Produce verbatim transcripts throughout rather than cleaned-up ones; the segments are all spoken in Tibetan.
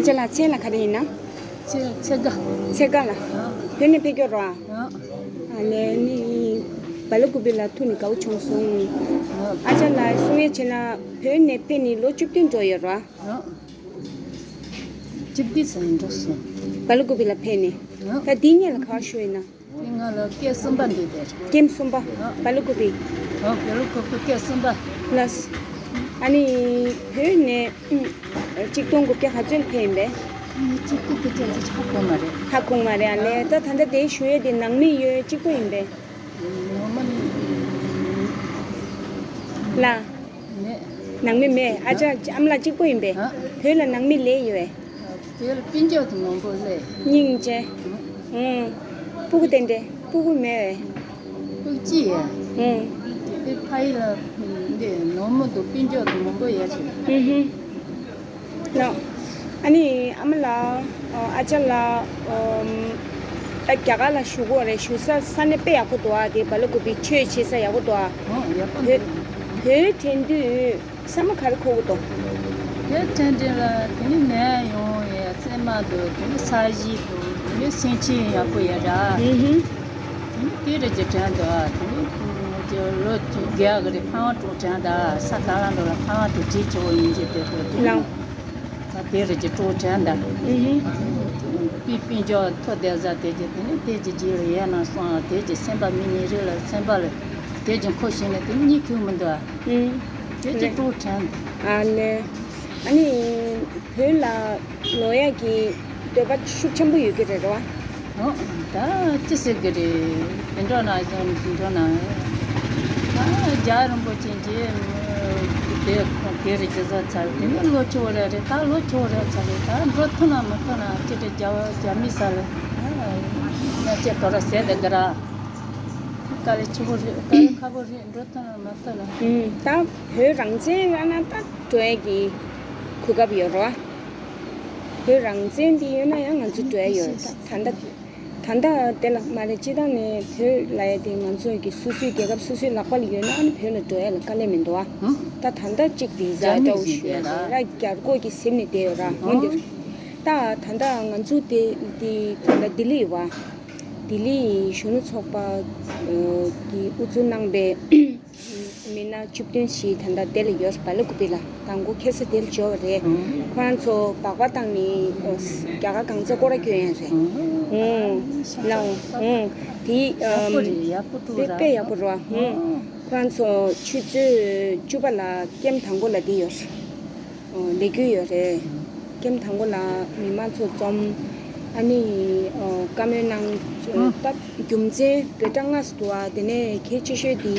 ཅེ་ལགས་མཚན་ལ་ག་རེ་ཡིན་ན། ཚེ་ཚེ་དགའ། ཚེ་དགའ་ལགས། ཨ། བོད་ནས་ཕེབས་མཁན་རེད་བ། ཨ། ཨ་ལས་ནི། སྦེལ་ཀོབ་ལ་ཐུག་ནས་དགའ་བོ་བྱུང་སོང་། ཨ། ཨ་ཅག་ལགས་གསུང་ཡས་བྱས་ན་བོད་ནས་ཕེབས་ནས་ལོ་བཅུ་བདུན་འགྲོ་ཡོད་རེད་བ། ཨ། བཅུ་བདུན་ཙམ་འགྲོ་སོང་། སྦེལ་ཀོབ་ལ་ཕེབས་ནས། ཨ། ད་འདི་སྔོན་ལ་ག་པར་བཞུགས་ཡིན་ན། དེ་སྔ་ལ་ཀེམ་གསུམ་པ་འདི་དེར། ཀེམ་གསུམ་པ། ཨ། སྦེལ་ཀོབ། ཨ། སྦེལ་ཀོབ་ཀེམ་གསུམ་པ། ལགས། ཨ་ནི། བོད་ནས། ཨ། གཅིག་སྟོང་དགུ་བརྒྱ་ག་ཚོད་ཕེབས་ཡིན་པས། ཨ་ནི་གཅིག་སྟོང་དགུ་བརྒྱ་ཙམ་ཧ་གོ་མ་རེད། ཧ་གོ་མ་རེད། ཨ་ལས་ད་ད་ལྟ་དེ་བཞུགས་ཡས་དེ་ནང་མི་ཡོད་གཅིག་པོ་ཡིན་པས། ངོ་མ་ནི། ལགས། མེད། ནང་མི་མེད། ཨ་ཅག་ཨ་མ་ལགས་གཅིག་པོ་ཡིན་པས། ཨ། བོད་ལ་ནང་མི་སླེབས་ཡོད་པས། དེ་ལ་སྤུན་ཀྱག་དེ་མང་པོ་སླེབས། སྙིང་རྗེ། ཨང་། སྤུ་གུ་ཏན་ཏན་སྤུ་གུ་མེད་པས། སྤུ་གུ་གཅིག་ཡོད། ཨང་། དེ་ཕ་ཡུལ་ལ་འདི་ནང་མི་འདུག་སྤུན་ཀྱག་དེ་མང་པོ་ཡོད་རེད། ཨུ་ཧུ། ལགས། ཨ་ནི་ཨ་མ་ལགས། ཨ་ཅག་ལགས། ཨ། རྒྱ་གར་ལ་བཞུགས་ཡོད་རེད། བཞུགས་ས་ས་གནས་དཔེ་ཡག་པོ་འདུག་ཨ། དེ་སྦེལ་ཀོབ་ཆོས་བྱེད་ས་ཡག་པོ་འདུག་ཨ། ཨོ་ཡག་པོ་འདུག་བོད་བོད་དྲན་དུས་བསམ་བློ་ག་རེ་འཁོར་གྱི་འདུག་བོད་དྲན་དུས་ལ་དེ་ནི་ནས་ཡོང་ཡས་སྲན་མ་འདུག་དེ་ནི་ས་གཞི་འདུག་དེ་ནི་སེམས་ཅན་ཡག་པོ་ཡོད་ར། ཨུ་ཧུ། དེ་ནི་དེ་རེད་ཀྱི་དྲན་འདུག་ཨ། དེ་ནི་ལོ་བརྒྱད་གི་རེད། ཕ་མ་དྲུག་དྲན་ད་ས་ག་ལ་འགྲོ་ལ་ཕ་མ་དྲུག་བྲིས་ཆོག་ཡིན་གྱི་དེ་རེད། ལགས། ད་དེ་རེད་ཀྱི་དྲུག་དྲན་ད། ཨུ་ཧུ། པི་པི་འཇོག་ཐོ་དེ་ཟ་དེ་ཀྱི་དེ་ནི་དེ་ཀྱི་རྗེས་ལ་ཡས་ན་སོང་། དེ་ཀྱི་སེམས་པ་མི་ཉིད་རེ་ལ་སེམས་པ་ལ་དེ་ཀྱི་འཁོར་ཞིག་ནས་དེ་གཉིད་ཁུག་མི་འདུག་ཨ། ཨུ། དེ་ཀྱི་དྲུག་དྲན་ད། ཨ་ལས། ཨ་ནི། བོད་ལ་ལོག་ཡག་གི་འདོད་པ་ཤུགས་ཆེན་པོ་ཡོད་ཀྱི་རེད་རོ། ཨོ། ད་ཅི་ཟེར་གི་རེད། དེ་འགྲོ་ན་གཞན་འགྲོ་ན། ད་རྒྱལ་བ་རིན་པོ་ཆེ་མཇལ་དེ་དེ་རེད་ཀྱི་བཟོ་ཚར། དེ་ནི་ལོ་ཆུང་རེད་རེད། ད་ལོ་ཆུང་རེད་ཚར་རེད། ད་འགྲོ་ཐུབ་ན་མི་ཐུབ་ན་ཅི་རེད། རྒྱ་རྒྱ་མི་ས་ལ་ཡང་ཅི་དོ་ར་ཟེར་དེ་གི་ར། དཀའ་ལས་ཆེན་པོ་རེད། དཀའ་ལས་ཁག་པོ་རེད། འགྲོ་ཐུབ་ན་མི་ཐུབ་ན། ཨུམ། ད་བོད་རང་བཙན་རག་ན་ད་འགྲོ་ཡག་གི་གོ་སྐབས་ཡོད་རོ། བོད་རང་བཙན་འདི་ཡོད་ན་ཡང་ང་ཚོ་འགྲོ་ཡག་ཡོད། ད་ད་ལྟ། ད་ལྟ་དེ་ལ་མ་རེད། སྤྱིར་བཏང་ནས་བོད་ལབ་ཡག་དེ་ང་ཚོ་གི་སོ་སོའི་རྒྱལ་ཁབ་སོ་སོའི་ལག་པ་ལ་ཡོད་ན་ཨ་ནི་བོད་ལ་འགྲོ་ཡག་ལ་དཀའ་ལས་མི་འདུག་ཨ། ད་ད་ལྟ་གཅིག་བི་ཟ་འདྲ་བོ་ཞུ་ཡག་རེད་ར། རྒྱ་རྒོག་གི་ཟིན་ནས་བསྡད་ཡོད་ར། འོན་ཏེ་ད་ད་ལྟ་ང་ཚོ་དེ་དེ་ད་ལྟ་ལྡི་ལི་ཡོད་པ། ལྡི་ལི་ཡི་གཞོན་ནུ་ཚོགས་པ་གི་དབུ་གཙོ་གནང་པའི་མི་སྣ་བཅུ་བདུན་ཞིག་ད་ལྟ་དེ་ལ་ཡོད་རེད། སྦེལ་ཀོབ་ལ་དང་པོ་ཁ་སང་དེ་ལ་འབྱོར་བ་རེད། ཁོ་རང་ཚོ་སྦག་སྦག་བཏང་ནས་རྒྱ་གར་གང་ཚ་སྐོར་ར་སྐྱོད་ཡག་རེད། ཨོ་ལགས། ཨོ་དེ་ཡག་པོ་རེད། ཡག་པོ་འདུག་དཔེ་ར། དཔེ་ཡག་པོ་རེད་བ། ཁོ་རང་ཚོ་ཆུ་ཚོད་བཅུ་པ་ལ་ཀེམ་དང་པོ་ལ་དེ་ཡོད་རེད། ལས་འགུལ་ཡོད་རེད། ཀེམ་དང་པོ་ལ་མི་མང་ཚོ་འཛོམས། ཨ་ནི་བཀའ་མོལ་གནང་། སྟབས་རྒྱུ་མཚན་བོད་ཟླ་ལྔ་སུ་འདུག་ཨ། དེ་ནས་གལ་ཆེ་ཤོས་དེ་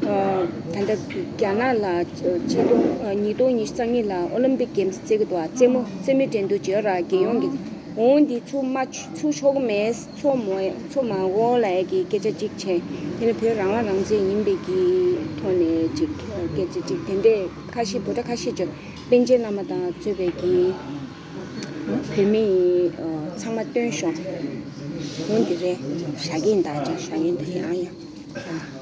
ད་ལྟ་རྒྱ་ནག་ལ་ཆིག་སྟོང་ཉིས་སྟོང་ཉི་ཤུ་རྩ་གཉིས་ལ་ཨོ་ལིམ་པིག་གེམ་སི་རྩེ་གི་འདུག་ཨ། རྩེད་མོ་རྩེད་མོའི་འགྲན་བསྡུར་བྱེད་ཡོད་ར། རྒྱལ་ཡོངས་ཀྱི། འོང་འདི་ཚུར་མ་ཚུར་ཆོག་གི་མེད། ཚུར་མ་ཚུར་མ་འོང་ལབ་ཡག་གི་སྐད་ཆ་གཅིག་བྱས། དེ་ནས་བོད་རང་དབང་རང་བཙན་ཡིན་པའི་གི་ཐོག་ནས་ཅིག་སྐད་ཆ་གཅིག་དེ་འདྲས་ཁ་ཤས་བོད་སྒྲ་ཁ་ཤས་ཅིག་པཎ་ཆེན་བླ་མ་དང་གཙོས་པའི་གི་བོད་མི་ཚང་མ་བཏོན་ཤོག་འོང་འདི་རེད། ཞྭ་གིན་ད་ཅིག་ཞྭ་གིན་ད་ཡང་ཡང་།